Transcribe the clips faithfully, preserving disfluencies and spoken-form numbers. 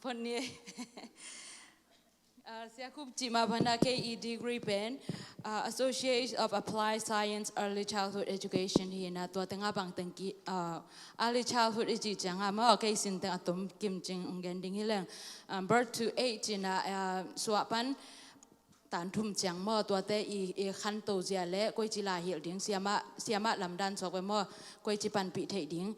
Phone ni. Ah, Sia Khup cih mah bana kei i degree pen, ah, Associate of Applied Science Early Childhood Education hi na, tua tengah bang teng ki, ah, early childhood i cih ciangah maw, kei sin teng a tom kim cing ong gen ding hi leng. Ah, birth to eight cih na, ah, suah pan tan thum ciang maw, tuate i, i khanto zia le koici lai hilh ding, siamah, siamah lamdan suak ve maw, koici panpih theih ding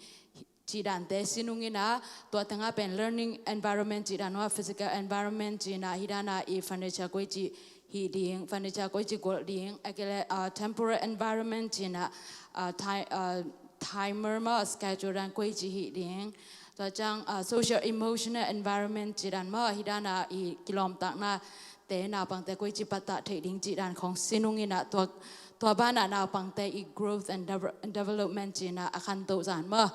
cih dante sin ung in a, tua tengah pen learning environment cih dan maw, physical environment cih na, hi dan a i furniture koici hih ding, furniture koici golh ding, a kei le, ah, temporal environment cih na, ah, ti-, ah, timer maw, schedule dan koici hih ding. Tua ciang, ah, social emotional environment cih dan maw, hi dan a i kilawmtatna te naupangte koici pattah theih ding cih dan khong sin ung in a, tua, tua banah naupangte i growth and deve-, development cih na a khantoh zan maw.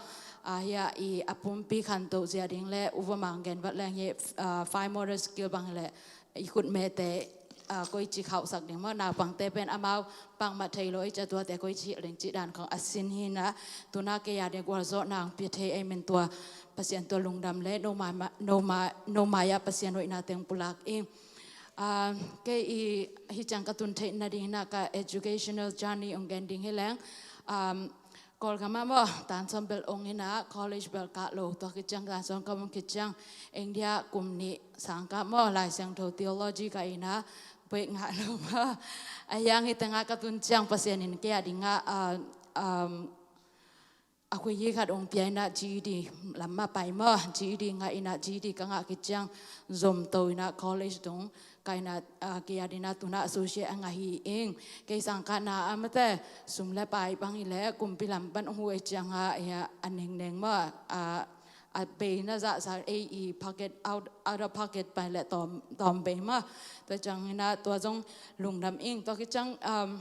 Ah, hi a i a pumpi khantoh zia ding le uva mang gen vat leng hi, ah, fine motor skill bang le i khutmete, ah, koici khauhsak ding maw, naupangte pen amau pang mah thei lo i ca tuate koici hilh ding cih dan khong a sin hi na, tuna kei a ding gualzawhna ong pia thei ei min tua Pasian tua lungdam le no mai, no mai, no mai ah Pasian hoihna teng pulak ing. Ah, kei i hi ciang ka tun theih nading na ka educational journey ong gen ding hi leng. Um, Kawlgam ah maw, tan sawm bel ong in a, college bel kah lo, tua khit ciang tan sawm ka om khit ciang India kum nih sang kah maw, Lai Siangtho theology ka in a, break ngah lo maw. A hiang hi tengah ka tun ciang Pasian in kei a dingah, ah, um, a khuihi khat ong pia in a, G E D lam mah pai maw, G E D ngah in a, G E D ka ngah khit ciang zomto in a college tung ka in a, ah, kei a dingah tuna associate a ngah hi ing. Kei sang kah na a mate sum le pai bang hi le kumpi lam pan ong huh ei ciang a, hi a, a nengneng maw, ah, a beina zahsa ei i pocket, out, out of pocket pai le tawm, tawm bei maw. Tua ciang in a tua zong lungdam ing, tua khit ciang, um,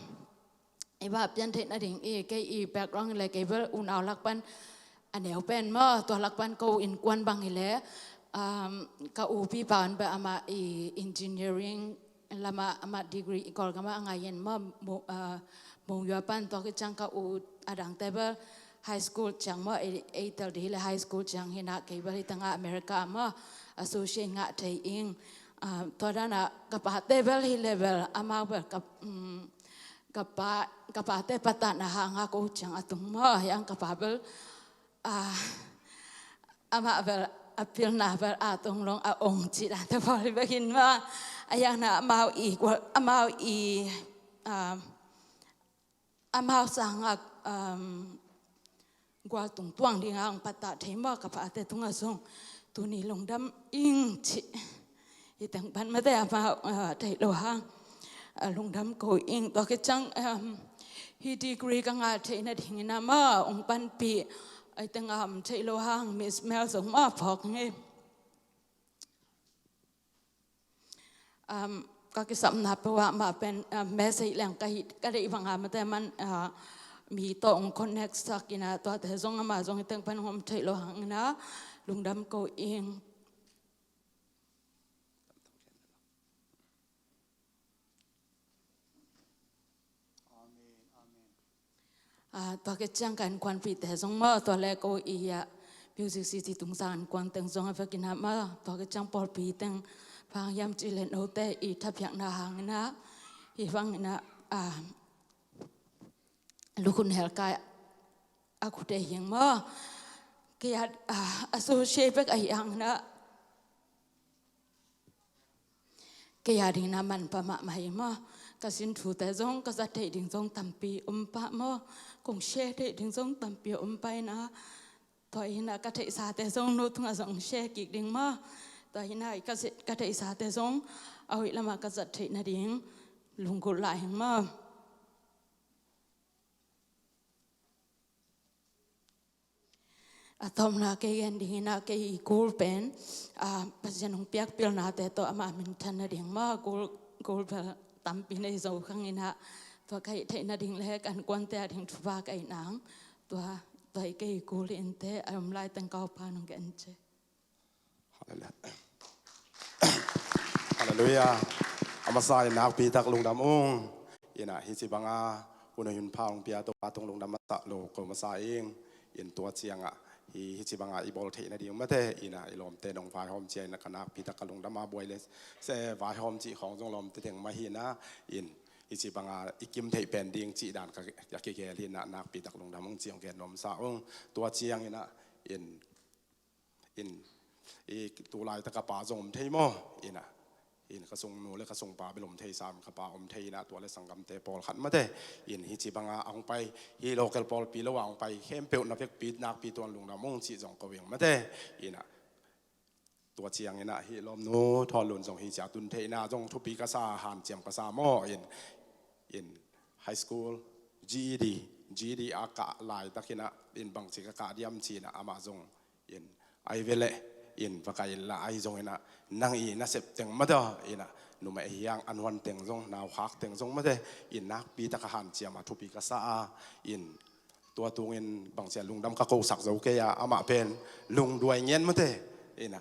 i va pian theih nading i, kei i background le kei bel unau lak pan a neu pen maw, tua lak pan ko innkuan bang hi le, um, ka upi pan bel amah i engineering lamah, amah degree i Kawlgam ah a ngah in maw, Mo-, ah, Monywa pan, tua khit ciang ka u a dangte bel high school ciang maw, ei, ei tel dih hi le high school ciang hi na, kei bel hi tengah America maw, associate ngah thei ing. Ah, tua dan a ka pate bel hi le bel amau bel ka, um, ka pa, ka pate pattahna hang a ko ciang a tung maw, hiang ka pa bel, ah, amah bel a pilna bel a tung long a ong cih dante pawl hi bek in maw. A hiang na amau i, amau i, ah, amau sang a, um, gual tung tuang ding a ong pattah thei maw, ka pate tungah zong tuni lungdam ing cih. Hi teng pan mate amau, ah, theih lo hang, ah, lungdam ko ing, tua khit ciang, um, hi degree ka ngah theih nading in a maw, ong panpih, ei teng, um, theih lo hang Miss Mel zong maw phawk nge. Um, ka kisapna peuh ah mah pen, um, message leng ka hi, ka deih bang a mate man, uh, mi tawh ong connect sak in a, tuate zong amah zong hi teng pan hong om theih lo hang in a, lungdam ko ing. Ah, tua khit ciang ka innkuanpihte zong maw, tua le ko i, ah, Music City Tungsang innkuan teng zong a vek in a maw, tua khit ciang pawlpi teng bang hiam cih le note i thapiakna hang in a, hi bang in a, ah, lukhun hel kai a khute hiang maw, kei a, ah, associate bek a hi hang in a, kei a ding na manpha mahmah hi maw. Ka sin thute zong, ka zat theih ding zong tampi om pah maw. Kong share theih ding zong tampi om pah in a. Tua hi na ka theihsate zong no tungah zong share kik ding maw. Tua hi na ka si-, ka theihsate zong a hoih lamah ka zat theih nading lunggulh lai hing maw. A tawpna kei gen ding in a, kei i kul pen, ah, Pasian hong piak pilnate tawh amah minthan nading maw, kul, kul bel tampi nei zo khang in a, tua ka hih theih nading le ka innkuante a ding thupha ka hih nang, tua, tua hi kei i kul innte, a om lai teng ka upa nong gen ce. Halleluia. Halleluia. A masa in nakpi tak lungdam ung. In a hi ci bang a, hun a hun pha ung pia Topa tung lungdam masa lo ko masa ing. In tua ciang a, hi, hici banga i bawl theih nading mate, ina i lawmte nong vaihawm cia ina ka nakpi tak ka lungdam a, buai le se vaihawm cih khawng zong lawmte teng mah hi ina, in hici banga i kim theih pen ding cih dan ka, ka kigel hi ina, nakpi tak lungdam ung ci hong gen nuam sa ung. Tua ciang ina, in, in, i tu laitak ka pa zong om thei maw? Ina, in ka sung nu le ka sung pa bel om thei sam, ka pa om thei ina, tua le sanggamte pawlkhat mate, in hici banga a hong pai, hi local pawlpi lo a hong pai khempeuh na vekpi nakpi tuan lungdam ung cih zong ko ing mate, ina tua ciang ina hi lawmnu Thawn Lun zong hi cia tun theihna zong thupi ka sa, hanciam ka sa maw? In, in high school, G E D, G E D a kah laitak ina, in bangci ka kah diam ci ina amah zong, in ai ve leh, in va kai in la ai zong ina, nang i nasep teng mate, ina numei hiang an huan teng zong, naukhak teng zong mate, in nakpi tak a hanciam a, thupi ka sa a, in tua tungin bangcia lungdam ka kosak zo kei a, amah pen lungduai ngen mate, ina,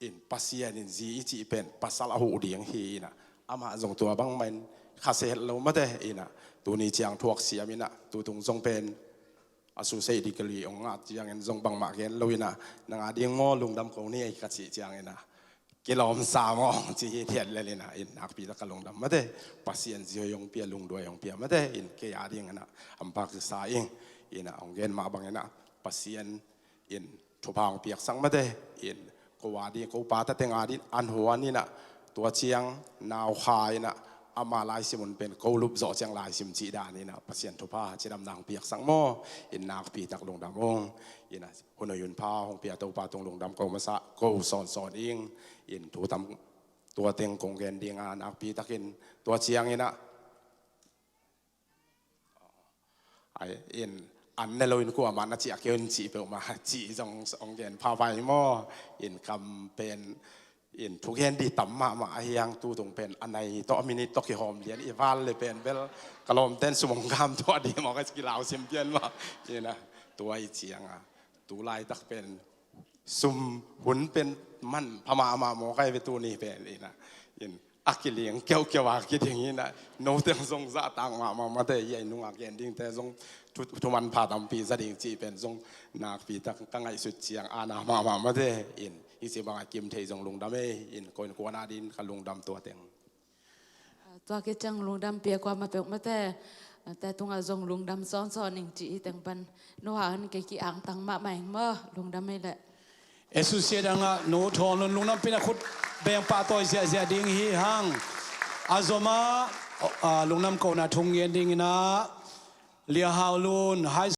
in Pasian in zi i cih pen pasal a huh ding hi ina, amah zong tua bangmah in khasia het lo mate, ina tuni ciang thuak siam ina, tutung zong pen a susei dikali ong ngat ciangin zong bangmah gen lo ina, nang a ding maw lungdam ko ni ei ka cih ciang ina, kilawm sa maw ong ci hi thiat lel ina, in nakpi tak ka lungdam mate, Pasian zi hoi ong pia, lungduai ong pia mate, in kei a ding ina, ampak sa ing, ina ong gen mah bang ina, Pasian in thupha hong piaksak mate, in ko a ding, ko pa ta teng a ding an huan ina, tua ciang naukha ina, ama laisim un pen ko lup zawh ciang laisim cih dan ina, Pasian thupha cidamna hong piaksak maw? In nakpi tak lungdam ung, ina hun hoi hun pha hong pia Topa tung lungdam ko masa, ko sawnsawn ing, in thu tam tua teng kong gen ding a, nakpi takin tua ciang ina, ai, in an ne lo in kuamah na ciah kei un cih peuhmah cih zong ong gen pha vai maw? In kam pen, in thugen di tam mahmah a hiang, tutung pen a nai tawh a minit tawh kihawm lian i val le pen bel ka lawmten sum ong gam tuah di maw, ka kilau sim pian maw? Ina tua i cianga tu laitak pen sum hun pen man pha mahmah maw, kai ve tuni pen ina, in a kiling keuhkeuh a kiding ina, note zong zahtak mahmah mate, i ai nunga gen dingte zong thu, thuman pha tampi za ding cih pen zong nakpi tak ka ngaihsut ciang ana mahmah mate, in hici banga kim thei zong lungdam ei, in koin kuana din ka lungdam tua teng. Tua kiciang lungdam pia kuamah peuh mate, te tungah zong lungdam sawnsawn ing cih i teng pan nu ha han kei ki angtang mahmah ing maw, lungdam ei leh. Associate angah nu Thawn Lun lungdam pina khut beng pahtawi ziahziah ding hi hang. A zomah, ah, lungdam kohna thung gen ding ina, Lia Hau Lun, High